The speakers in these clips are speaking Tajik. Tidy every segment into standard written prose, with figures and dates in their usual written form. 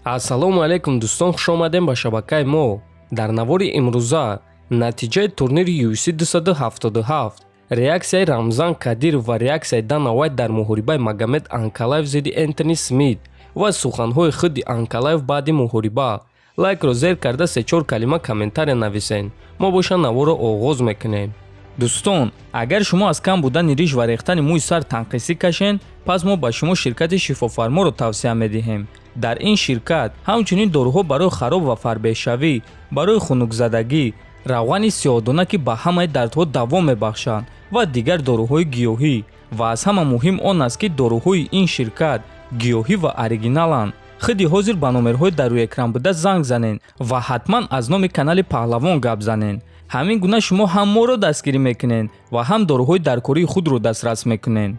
Ассалому алайкум, дӯстон, хушомадем ба шабакаи мо. Дар навори имрӯза натиҷаи турнири UFC 277, реаксияи Рамзан Кадиров ва реаксияи Дана Вайт дар муҳорибаи Магомед Анкалаев зидди Энтони Смит ва суханҳои худи Анкалаев баъди муҳориба. Лайкро зер карда, се-чор калима комментария нависен. Мо боша наворро оғоз мекунем. Дӯстон, агар шумо аз кам будани риш ва рехтани мӯи сар танқисӣ кашен, пас мо ба шумо ширкати Шифофарморо тавсия медиҳем. Дар ин ширкат ҳамчунин доруҳо барои хароб ва фарбеҳшавӣ, барои хунукзадагӣ, равғани сиёҳдона, ки ба ҳамаи дардҳо даво мебахшанд, ва дигар доруҳои гиёҳӣ. Ва аз ҳама муҳим он аст, ки доруҳои ин ширкат гиёҳӣ ва оригиналанд. Худи ҳозир ба номерҳои дар рӯи экран буда занг занен ва ҳатман аз номи канали Паҳлавон гап занен. Ҳамин гуна шумо ҳам моро дастгирӣ мекунед ва ҳам доруҳои даркории худро дастрас мекунед.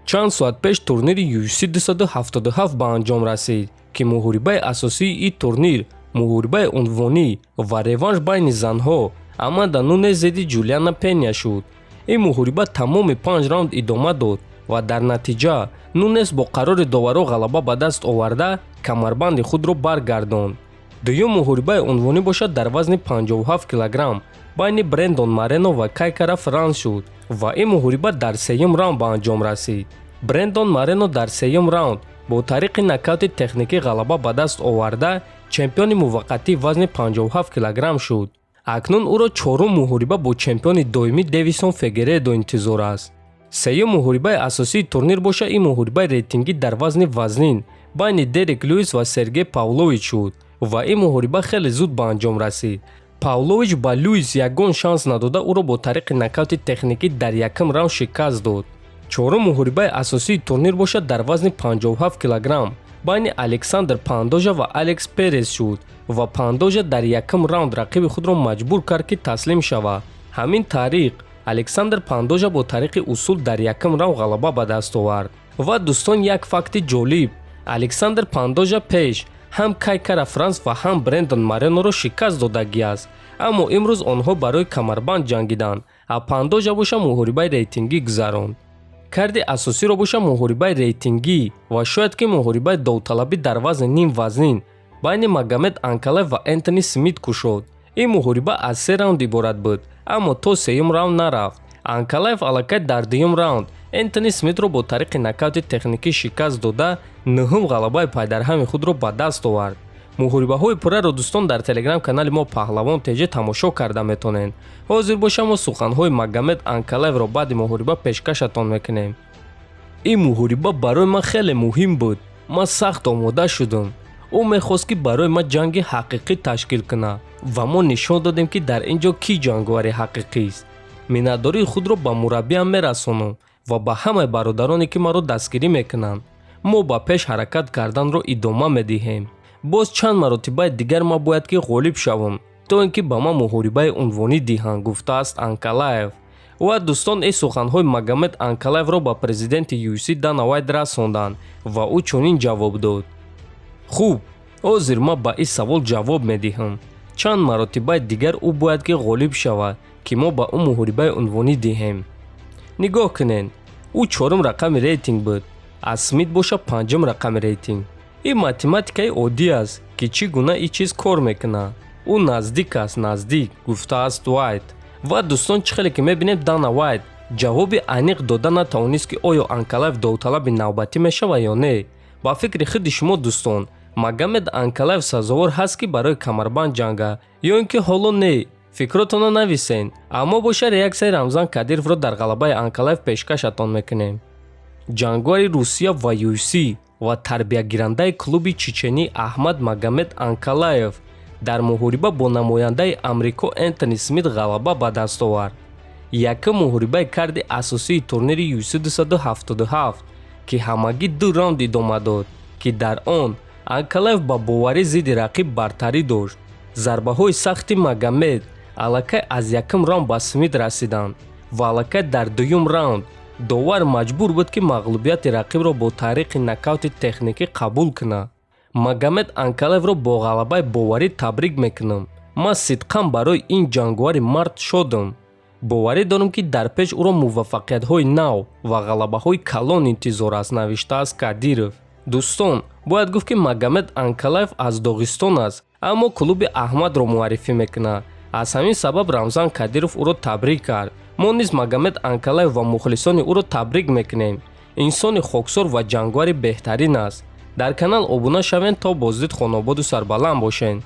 Чанд соат пеш турнири UFC 277 ба анҷом расид, ки муҳорибаи асосии ин турнир муҳорибаи унвонӣ ва реванш байни занҳо Аманда Нунес зидди Ҷулиана Пеня шуд. Ин муҳориба тамоми панҷ раунд идома дод ва дар натиҷа Нунес бо қарори доваро ғалаба ба даст оварда, камарбанди худро баргардонд. Дуюм муҳорибаи унвонӣ бошад дар вазни 57 килограмм байни Брендон Марено ва Кай Кара Франс шуд ва ин муҳориба дар сеюм раунд ба анҷом расид. Брендон Марено дар сеюм раунд бо тариқи нокаути техникӣ ғалаба ба даст оварда, чемпиони муваққатии вазни 57 килограмм шуд. Акнун ӯро чорум муҳориба бо чемпиони доимӣ Девисон Фегередо интизор аст. Сеюм муҳорибаи асосии турнир боша ин муҳорибаи рейтингӣ дар вазни вазнин байни Дерек Люис ва Сергей Павлович шуд ва ин муҳориба хеле зуд ба анҷом расид. Павлович ба Люис ягон шанс надода, ӯро бо тариқи нокаути техникӣ дар якум раунд шикаст дод. Чорум муҳорибаи асосии турнир бошад дар вазни 57 килограмм байни Александр Пандожа ва Алекс Перес шуд ва Пандожа дар якум раунд рақиби худро маҷбур кард, ки таслим шавад. Ҳамин тариқ Александр Пандожа бо тариқи усул дар якум раунд ғалаба ба даст овард. Ва, дӯстон, як факти ҷолиб: Александр Пандожа пеш ҳам Кай Кара Франс ва ҳам Брендон Мареноро шикаст додагӣ аст, аммо имрӯз онҳо барои камарбанд ҷангиданд, а Пандожа боша муҳорибаи рейтингӣ гузаронд. Карди асосиро боша муҳорибаи рейтингӣ ва шояд ки муҳорибаи довталабӣ дар вазни ним вазнин байни Магомед Анкалаев ва Энтони Смит кушод. Ин муҳориба аз се раунд иборат буд, аммо то сеюм раунд нарафт. Анкалаев аллакай дар дуюм раунд Энтони Смитро бо тариқи нокаути техникӣ шикаст дода, нӯҳум ғалабаи пайдарҳами худро ба даст овард. Муҳорибаҳои пурраро, дӯстон, дар телеграм-канали мо Паҳлавон ТЖ тамошо карда метавонед. Ҳозир боша мо суханҳои Магомед Анкалаевро баъди муҳориба пешкашатон мекунем. «Ин муҳориба барои ман хеле муҳим буд. Ман сахт омода шудам. Ӯ мехост, ки барои ман ҷанги ҳақиқӣ ташкил кунад, ва мо нишон додем, ки дар ин ҷо кӣ ҷанговари ҳақиқист. Миннатдории худро ба мураббиам мерасонам ва ба ҳамаи бародароне, ки маро дастгирӣ мекунанд. Мо ба пеш ҳаракат карданро идома медиҳем. Боз чанд маротибаи дигар ман бояд ки ғолиб шавам, то ин ки ба ман муҳорибаи унвонӣ диҳанд», гуфтааст Анкалаев. Ва, дӯстон, ин суханҳои Магомед Анкалаевро ба президенти UFC Дана Вайт расонданд ва ӯ чунин ҷавоб дод: «Хуб, ҳозир ман ба ин савол ҷавоб медиҳам. Чанд маротибаи дигар ӯ бояд ки ғолиб шавад, ки мо ба ӯ муҳорибаи унвонӣ диҳем? Нигоҳ кунед, ӯ чорум рақами рейтинг буд, а Смит боша панҷум рақами рейтинг. Ин математикаи оддӣ аст, ки чӣ гуна ин чиз кор мекунад. Ӯ наздик аст, наздик», гуфтааст Уайт. Ва, дӯстон, чӣ хеле ки мебинем, Дана Вайт ҷавоби аниқ дода натавонист, ки оё Анкалаев довталаби навбатӣ мешавад ё не. Ба фикри худи шумо, дӯстон, Магомед Анкалаев сазовор ҳаст, ки барои камарбанд ҷанга, ё ин ки ҳоло не? Фикротонро нависен. Аммо боша реаксияи Рамзан Кадировро дар ғалабаи Анкалаев пешкашатон мекунем. Ҷанговари Русия ва UFC ва тарбиягирандаи клуби чеченӣ Аҳмад Магомед Анкалаев дар муҳориба бо намояндаи Амрико Энтони Смит ғалаба ба даст овард. Якум муҳорибаи карди асосии турнири UFC 277, ки ҳамагӣ ду раунд идома дод, ки дар он Анкалаев ба боварӣ зидди рақиб бартарӣ дошт. Зарбаҳои сахти Магомед аллакай аз якум раунд ба Смит расиданд ва аллакай дар дуюм раунд довар маҷбур буд, ки мағлубияти рақибро бо тариқи нокаути техникӣ қабул кунад. «Магомед Анкалаевро бо ғалабаи боварӣ табрик мекунам. Ман сидқан барои ин ҷанговари мард шодам. Боварӣ дорам, ки дар пеш ӯро муваффақиятҳои нав ва ғалабаҳои калон интизор аст», навиштааст Кадиров. Дӯстон, бояд гуфт, ки Магомед Анкалаев аз Доғистон аст, аммо клуби Аҳмадро муаррифӣ мекунад. Аз ҳамин сабаб Рамзан Кадиров ӯро табрик кард. Мо низ Магомед Анкалаев ва мухлисони ӯро табрик мекунем. Инсони хоксор ва ҷангвари беҳтарин аст. Дар канал обуна шавед, то боздид хонободу сарбаланд бошед.